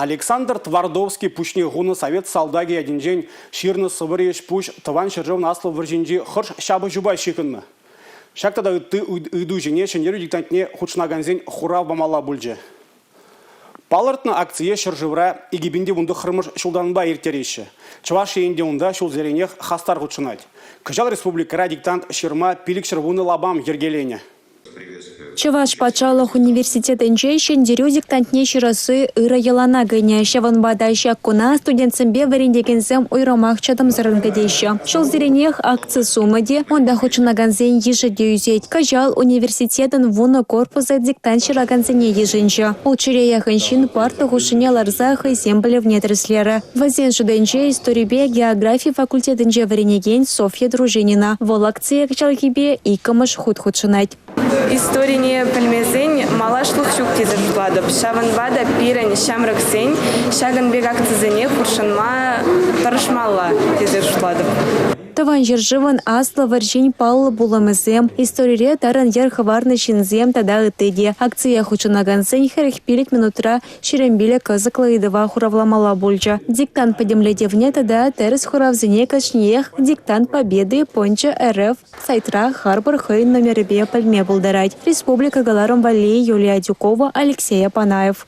Александр Твардовский пуҫне хунӑ совет салтакӗ ятӗнчен ҫырнӑ сӑвӑри ӗҫ-пуҫ Тӑван ҫӗршывӑн Аслӑ вӑрҫинчи хӑш ҫапӑҫупа ҫыхӑннӑ? Ҫак тата ытти ыйту ҫине Ҫӗнтерӳ диктантне хутшӑнакансен хурав памалла пулчӗ. Палӑртнӑ акцие ҫӗршывра 2019-мӗш ҫултанпа ирттереҫҫӗ. Чӑваш Ен те унта ҫулсеренех хастар хутшӑнать. Кӑҫал республикӑра диктант ҫырма 510 лапам йӗркеленӗ. Чӑваш патшалӑх университетӗнче Ҫӗнтерӳ диктантне ҫырасси ырӑ йӑлана кӗнӗ. Ҫавӑнпа та ҫак куна студентсемпе вӗрентекенсем уйрӑмах чӑтӑмсӑррӑн кӗтеҫҫӗ. Ҫулсеренех акци сумӗ те, унта хутшӑнакансен йышӗ те ӳсет. Кӑҫал университетӑн вунӑ корпусӗ диктант ҫыракансене йышӑнчӗ. Ултҫӗре яхӑн ҫын парта хушшине ларса хӑйсен пӗлӗвне тӗрӗслерӗ. Вӗсен шутӗнче историпе географи факультетӗнче вӗренекен Софья Дружинина. Вӑл акцие кӑҫалхипе иккӗмӗш хут хутшӑнать. Историне пӗлмесен малашлӑх ҫук тесе шутлатӑп. Ҫавӑнпа та пирӗн ҫамрӑксен ҫакӑн пек акцисене хутшӑнма тӑрӑшмалла тесе шутлатӑп. Тӑван ҫӗршывӑн Аслӑ вӑрҫин паллӑ пулӑмӗсем, историре тарӑн йӗр хӑварнӑ ҫынсем тата ытти те. Акцие хутшӑнакансен 45 минутра 25 кӑсӑклӑ ыйтӑва хуравламалла пулчӗ. Диктант пӗтӗмлетӗвне тата тӗрӗс хуравсене кашниех «Диктант Победы» пӑнчӑ РФ сайтра харпӑр хӑйӗн номерӗпе пӗлме пултарать. Республика кӑларӑм валли Юлия Адюкова, Алексей Апанаев.